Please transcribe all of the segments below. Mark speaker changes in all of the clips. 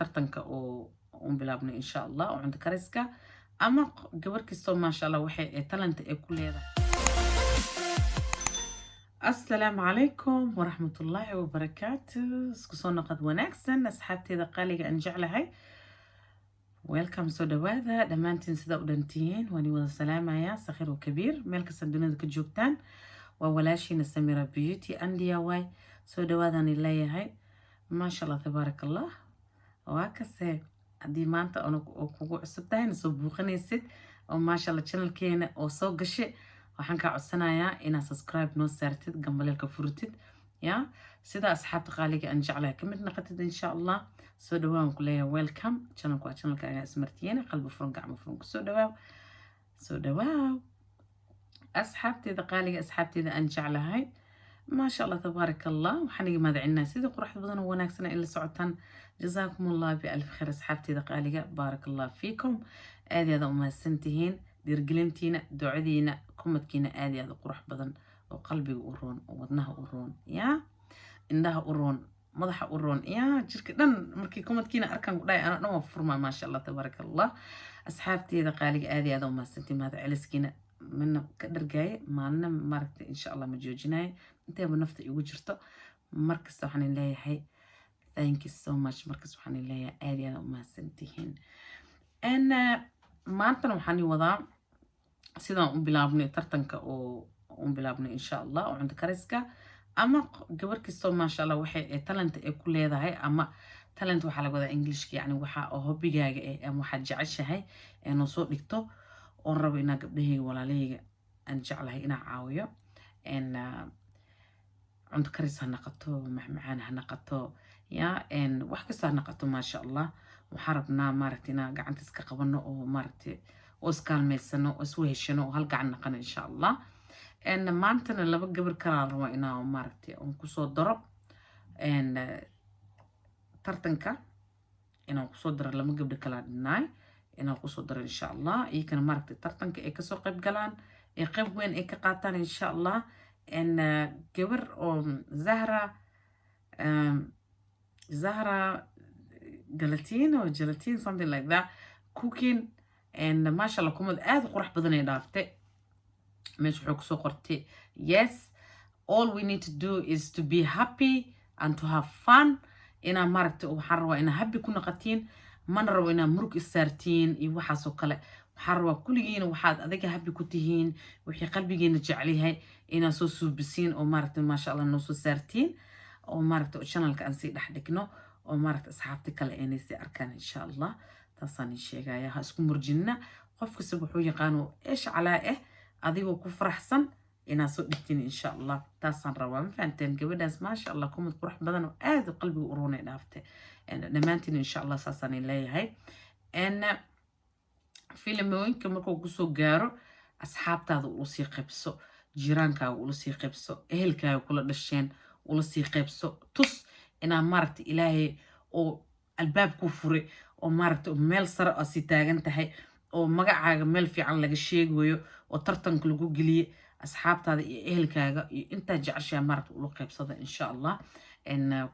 Speaker 1: Tartanka oo un bilaabnay, insha Allah, oo cunto kariska ama gabar kastoo, maasha Allah, waxay talent ay ku leedahay. Asalaamu calaykum waraxmatullaahi wabarakaatu. Isku soo noqod wanaagsan, asxaabteeda qaaliga aan jeclahay. Welcome, soo dhawaada dhammaantiin. Sida u dhantihiin? Waan wada salaamayaa, sakhiir wa kabiir, meel kasta dunida ka joogtaan. Waa walaashiina Samira Beauty and DIY. Soo dhawaadaan leeyahay. Maasha Allah, tabaarak Allah. Waa kase haddii maanta oo kugu cusub tahayna soo buuqanaysid oo, maasha Allah, channelkeena oo soo gashay, waxaan kaa codsanayaa inaad subscribe noo saartid, gambaleelka furtid, ya sida asxaabta qaaliga aan jeclahay ka mid naqatid, insha Allah. Soo dhawaan ku leeyahay, welcome. Channelku waa channelka agaa ismartiyeen. Qalbi furan, gacmo furan kusoo dhawaaw, soo dhawaaw, asxaabteeda qaaliga, asxaabteeda aan jeclahay. Maasha Allah, tabaarak Allah. Waxaan iga mahadcelinaa sidii quruxda badan oo wanaagsan in la socotaan. Jazaakum Allah bialf khayr, asxaabteeda qaaliga. Baarak Allah fiikum. Aad iyo aad u mahadsantihiin dhiirgelintiina, ducadiina, commentkiina aad iyo aad u qurux badan oo qalbiga u roon, oo wadnaha u roon, yaa indhaha u roon, madaxa u roon, yaa jirka dhan. Markii commentkiina arkaan ku dhahay, ana dhan waa furmaa. Maasha Allah, tabaarak Allah. Asxaabteeda qaaliga, aad iyo aad u mahadsantihiin. Mahad celiskiina mana ka dhargaaye maalina, maaragtay, insha Allah ma joojinayo intayba nafta igu jirto. Markasta waxaan leeyahay thank you so much. Markas waxaan leeyahay aad iyo aad u mahadsantihiin. Maantana waxaan wadaa sidaan u bilaabnay tartanka oo un bilaabnay, insha Allah, oo cunto kariska ama gabar kastoo, maasha Allah, waxay talent ay ku leedahay. Ama talent waxaa laga wadaa Englishka, yani waxa oo hobbigaaga eh ama waxaad jeceshahay ee noo soo dhigto, oon rabo inaa gabdhahayga, walaalahayga aan jeclahay inaa caawiyo. Cunto karis ha naqato, macmacaan ha naqato, ya wax kasta ha naqato, maasha Allah. Waxaan rabnaa, maaragtay, inaan gacanta iska qabano oo, maaragtay, oo iskaalmaysano oo isweheshano oo hal gacan naqano, insha Allah. Maantana laba gabar kalaa rabaa inaa, maaragtay, on kusoo daro tartanka, inaan kusoo daro. Laba gabdho kalaa dhinaay inaan kusoo daro, insha Allah, iyakana, maaragtay, tartanka ay kasoo qayb galaan, ay qayb weyn ay ka qaataan, insha Allah. Gabar oo Zahra Galatin or Gelatin, something like that, cooking and, maasha Allah, comment aad u qurux badan ay dhaaftay. Meesha wuxuu kusoo qortay: "Yes, all we need to do is to be happy and to have fun." Inaa, maaragtay, waxaan rabaa inaa happy ku naqatiin, mana rabo inaa murug issaartiin iyo waxaasoo kale. Waxaan rabaa kulligiina waxaad adiga happy ku tihiin, wixii qalbigiina jecelyahay, inaad soo suubisiin oo, maaragtay, maasha Allah, noo soo saartiin oo, maaragtay, channelka aan sii dhex dhigno oo, maaragtay, asxaabta kale aynay sii arkaan, insha Allah. Taasaan ii sheegaya. Ha isku murjinna. Qof kasta wuxuu yaqaano eesh calaa adigoo ku faraxsan inaad soo dhigtiin, insha Allah. Taasaan rabaa. Ma fahanteen? Gabadhaas, maasha Allah, comment qurux badan oo aad qalbiga u roonay dhaaftay. Dhammaantiin, insha Allah, saasaan leeyahay. Filimooyinka markuu kusoo gaaro, asxaabtaada ula sii qaybso, jiraankaaga ula sii qaybso, ehelkaaga kula dhasheen ula sii qaybso. Tus inaa, maaragta, Ilaahay oo albaab kuu furay oo, maaragta, meel sare oo sii taagan tahay oo magacaaga meel fiican laga sheegayo oo tartanka lagu geliyey. Asxaabtaada iyo ehelkaaga iyo intaa jeceshaa, maaragta, ula qaybsada, insha Allah.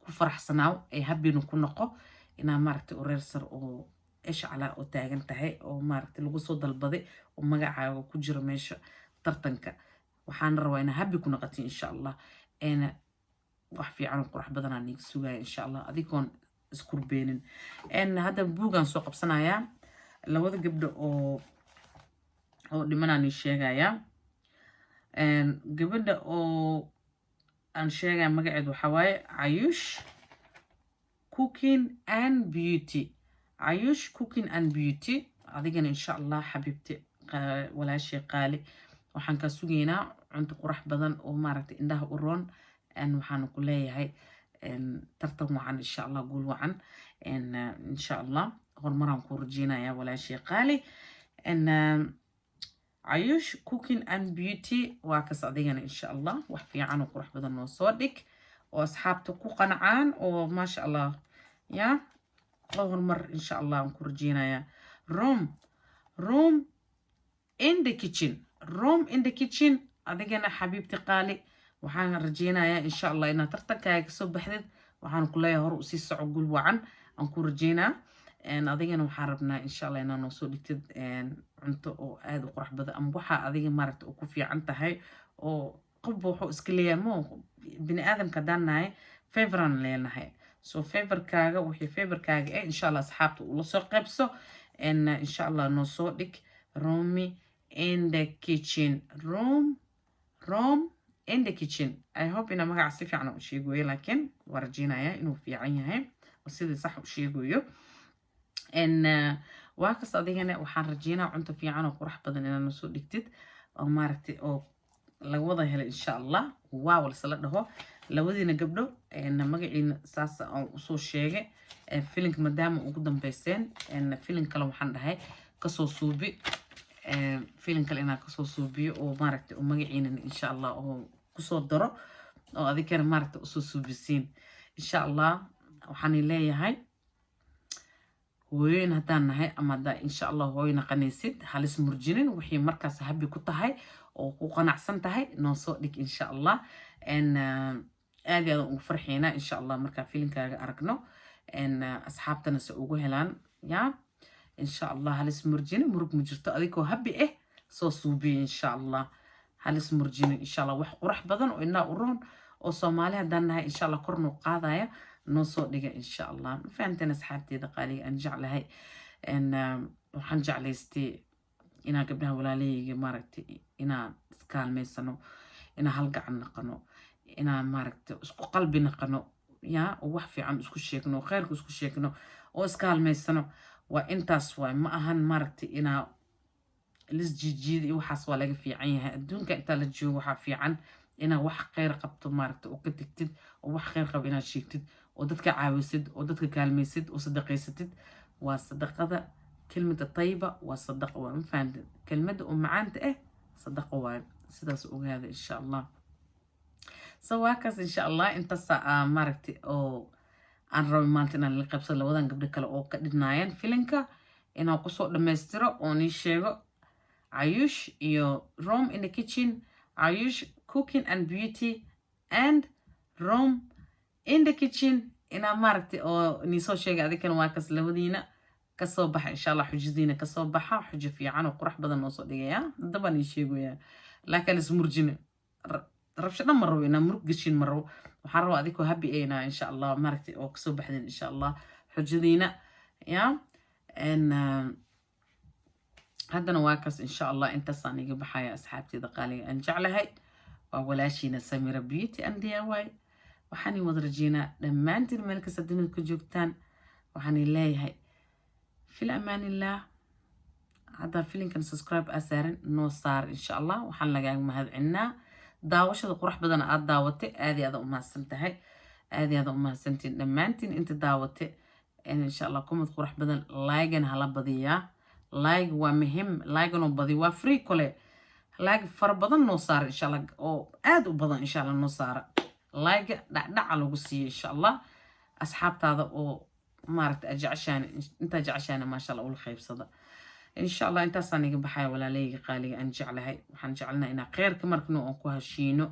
Speaker 1: Ku faraxsanaaw ee happyna ku noqo inaa, maaragta, reer sare oo ishcalaa oo taagan tahay oo, maaragta, lagu soo dalbaday oo magacaaga ku jiro meesha tartanka. Waxaana rabaa inaa happy ku noqotay, insha Allah. Wax fiican oo qurux badanaa niga sugaya, insha Allah, adigoon iskurbeenin. Hadda buugaan soo qabsanayaa. Labada gabdho oo dhimanaan ii sheegayaa. Gabadha oo aan sheegaya magaceed waxaa waaye Cayush Cooking and Beauty. Cayush Cooking and Beauty, adigana, insha Allah, xabiibti, walaashay qaali, waxaan kaa sugaynaa cunto qurux badan oo, maaragtay, indhaha u roon. Waxaan ku leeyahay tartan wacan, insha Allah, guul wacan, insha Allah. Horumaraan ku rajeynayaa, walaashay qaali. Cayush Cooking and Beauty, waa kas. Adigana, insha Allah, wax fiican oo qurux badan noo soo dhig oo asxaabta ku qancaan oo, maasha Allah, ya oo horumar, insha Allah, aan ku rajeynayaa. Room in the Kitchen, Room in the Kitchen, adigana, xabiibti qaali, waxaan rajeynayaa, insha Allah, inaad tartankaaga kasoo baxdid. Waxaan ku leeyahay hor usii soco, gul wacan. Aan ku rajeynaa. Adigana waxaan rabnaa, insha Allah, inaa noo soo dhigtid cunto oo aada u qurux badan, ama waxaa adiga maaragta ku fiican tahay, oo qofba wuxuu iska leeyahay. Mo bini aadamka haddaan nahay, favorite leenahay. So favorite-kaaga, wixii favorite-kaaga eh, insha Allah asxaabta ula soo qaybso. Insha Allah noo soo dhig Romy in the Kitchen, Rome in the Kitchen. I hope inaa magaca si fiican u sheegayo, laakiin waa rajeynaya inuu fiican yahay oo sidii sax u sheegayo. Waa kas, adigana waxaan rajeynaa cunto fiican oo qurux badan inaad noo soo dhigtid, oo maaragtay oo laga wada helay, insha Allah. Waaw, lasla dhaho labadiina gabdho. Magaciina saas aan usoo sheegay. Filinka maadaama ugu dambeyseen, filin kale waxaan dhahay kasoo suubi, filin kale inaan kasoo suubiyo, oo maaragtay oo magaciina insha Allah oo kusoo daro, oo adigana maaragtay usoo suubisiin, insha Allah. Waxaan leeyahay, hooyooyin haddaan nahay, ama haddaa insha Allah hooyo naqanaysid, halis murjinin. Wixii markaas happy ku tahay oo ku qanacsan tahay noo soo dhig, insha Allah. Aad iyo aad ugu farxaynaa, insha Allah, markaa filinkaaga aragno, asxaabtana se ugu helaan. Ya insha Allah, halis murjinin, murug ma jirto. Adigoo happy ah soo suubiya, insha Allah. Halis murjinin, insha Allah. Wax qurux badan oo inaa u roon oo Soomaali haddaan nahay, insha Allah, kor noo qaadaya noo soo dhiga, insha Allah. Ma fahanteen, asxaabteeda qaaliga aan jeclahay? Waxaan jeclaystay inaan gabdhaha walaalahayga maaragtay inaan iskaalmaysano, inaan hal gacan naqano, inaan maaragtay isku qalbi naqano, ya, oo wax fiican isku sheegno, khayrka isku sheegno, oo iskaalmaysano. Waa intaas waay. Ma ahan maaragtay inaa lis jiijiida iyo waxaas, waa laga fiican yahay. Adduunka intaa la joogo, waxaa fiican inaad wax kheyr qabto maaragtay oo ka tegtid, oo wax kheyr qabo inaad sheegtid, oo dadka caawisid, oo dadka kaalmaysid, oo sadaqaysatid. Waa sadaqada. Kelmada tayiba waa sadaqa. Waa ma fahantin? Kelmada oo macaanta ah sadaqa waayo. Sidaas ogaada, insha Allah. So waa kaas, insha Allah. Intaasa maaragtay oo aan rabay maanta inaan la qabsado labadan gabdho kale oo ka dhinaayeen filinka, inaan kusoo dhammaystiro oo nii sheego Ayush iyo Rome in the Kitchen, Ayush Cooking and Beauty and Rome in the Kitchen, inaan maaragtay oo nii soo sheegay. Adikana waa kas, labadiina kasoo baxa, insha Allah. Xujadiina kasoo baxa, xujo fiican oo qurux badan noo soo dhigaya. Hadda nii sheegaya, laakiin ismurjine, rabsho dhan ma rabo, inaan murug gashin ma rabo. Waxaan rabaa adikoo happy ayna, insha Allah, maaragtay oo kasoo baxdeen, insha Allah, xujadiina ya. Haddana waa kaas, insha Allah. Intaasaan iga baxaya, asxaabteeda qaaliga aan jeclahay. Waa walaashiina Samira Beauty and DIY. Waxaan wada rajeynaa dhammaantiin meel kasta dunida ka joogtaan. Waxaan leeyahay fil amaanillah. Haddaa filinkan subscribe aa saaran, noo saar, insha Allah. Waxaan lagaaga mahadcelinaa daawashada qurux badan aad daawatay. Aad iyo aad u mahadsan tahay, aad iyo aad u mahadsantiin dhammaantiin inta daawatay, insha Allah. Comment qurux badan, like-gan hala badiyaa. Like waa muhim, like-ganoo badiyo waa free kole. Like fara badan noo saara, insha Allah, oo aad u badan, insha Allah, noo saara. Like dhacdhaca lagu siiyo, insha Allah. Asxaabtaada oo maaragta aad jeceshaan, intaa jeceshaana, maasha Allah, ula qaybsada, insha Allah. Intaasaan iga baxaya, walaalahayga qaaliga aan jeclahay. Waxaan jecelnahay inaan kheyrka markano aan ku heshiino,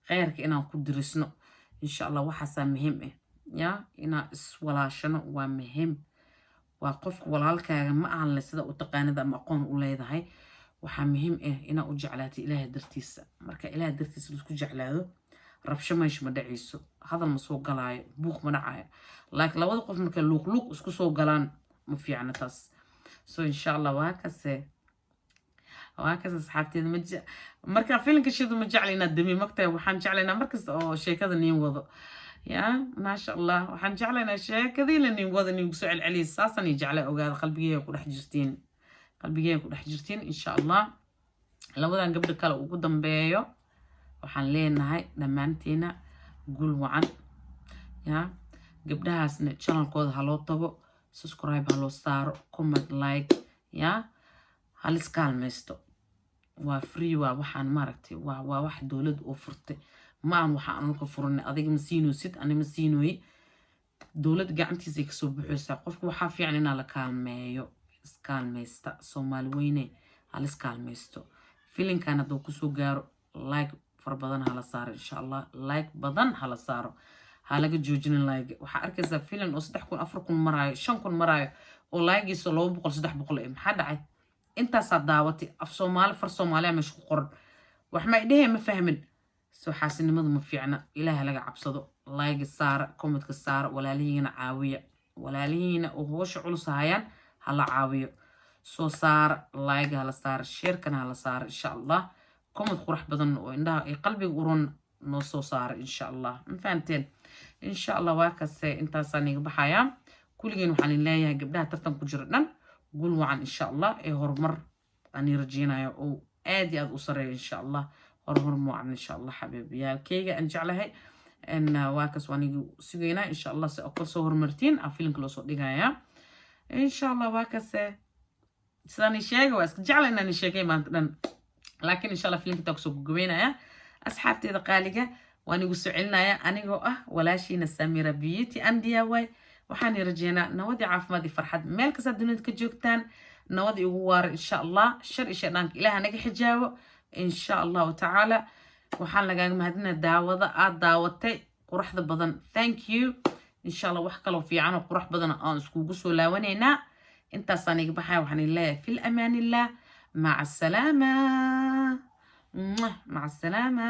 Speaker 1: kheyrka inaan ku dirisno, insha Allah. Waxaasaa muhiim ah ya. Inaan iswalaashano waa muhiim. Waa qofka walaalkaaga ma ahan le sida u taqaanida ama aqoon u leedahay. Waxaa muhiim ah inaa u jeclaatay Ilaahay dartiisa. Marka Ilaahay dartiisa laisku jeclaado, rabsho meesha ma dhacayso, hadal ma soo galaayo, buuq ma dhacayo. Laakiin labada qof markay luuq luuq isku soo galaan, ma fiicna taas. So insha Allah, waa kase, waa kas, asxaabteeda. Ma marka filinka shidu ma jecla inaad dami magtahay. Waxaan jeclaynaa markasta oo sheekada niin wado ya, maasha Allah. Waxaan jeclaynaa sheekadiina niin wado, niin soo celceliya. Saasaan ii jeclay. Ogaada, qalbigeega ku dhex jirtiin, qalbigeega ku dhex jirtiin, insha Allah. Labadan gabdho kale ugu dambeeyo waxaan leenahay dhammaantiina guul wacan. Ya, gabdhahaasna channelkooda ha loo tago, subscribe ha loo saaro, comment, like, ya, halis kaalmaysto. Waa free. Waa waxaan maaragtay waa wax dowladda oo furtay. Ma aan waxa anuka furanay. Adiga ma siinoosid, ani ma siinooyi. Dowladda gacantiisay kasoo buxaysaa. Qofka waxaa fiican inaa la kaalmeeyo. Iskaalmaysta, Soomaali weyne, halis kaalmaysto. Filinkan hadduu kusoo gaaro, like fara badan hala saaro, insha Allah. Like badan hala saaro. Ha laga joojinin like. Waxaa arkaysaa filim oo 3000, 4000 maraayo, 5000 maraayo, oo like-giisa 200, 300 eh. Maxaa dhacay? Intaasaa daawatay. Af Soomaali, far Soomaaliya meesha ku qoran, wax ma idhehee, ma fahmin. Soo xaasinimadu ma fiicna. Ilaaha laga cabsado. Like saara, commentka saara, walaalihiina caawiya. Walaalihiina oo hoosha culus hayaan hala caawiyo. Soo saara like, hala saara share-kana, hala saara insha Allah. Comment qurux badan oo indhaha ay qalbiga uron noo soo saara insha Allah. Ma fahanteen? Insha Allah waa kase, intaasaan iga baxayaa. Kulligeen waxaan idin leeyahay, gabdhaha tartan ku jira dhan, gul wacan insha Allah, ee horumar aan rajeynayo oo aad iyo aad u sareeyo insha Allah. Horumar wacan insha Allah, xabiibyaalkeyga aan jeclahay. Waa kaas, waan igu sugaynaa insha Allah si oo kala soo horumartiin aan filimka loo soo dhigayaa insha Allah. Waa kase, sidaan i sheegay, waa iska jecla inaan i sheegay maanta dhan, laakiin insha Allah filimka intaa kusoo gagabeynaya. Asxaabteeda qaaliga, waan igu soo celinaya anigoo ah walaashiina Samira Beauty and DIY. Waxaan i rajeynaa nabad iyo caafimaad iyo farxad meel kastaad dunida ka joogtaan. Nabad igu waara insha Allah. Shar iyo shaydhaanka Ilaah naga xijaabo insha Allahu tacaala. Waxaan lagaaga mahadinaa daawada aad daawatay quruxda badan. Thank you. Insha Allah wax kaloo fiican oo qurux badan aan iskugu soo laawanaynaa. Intaasaan iga baxaya. Waxaan idin leeyahay fil amaanillah, maca asalaama, maca asalaama.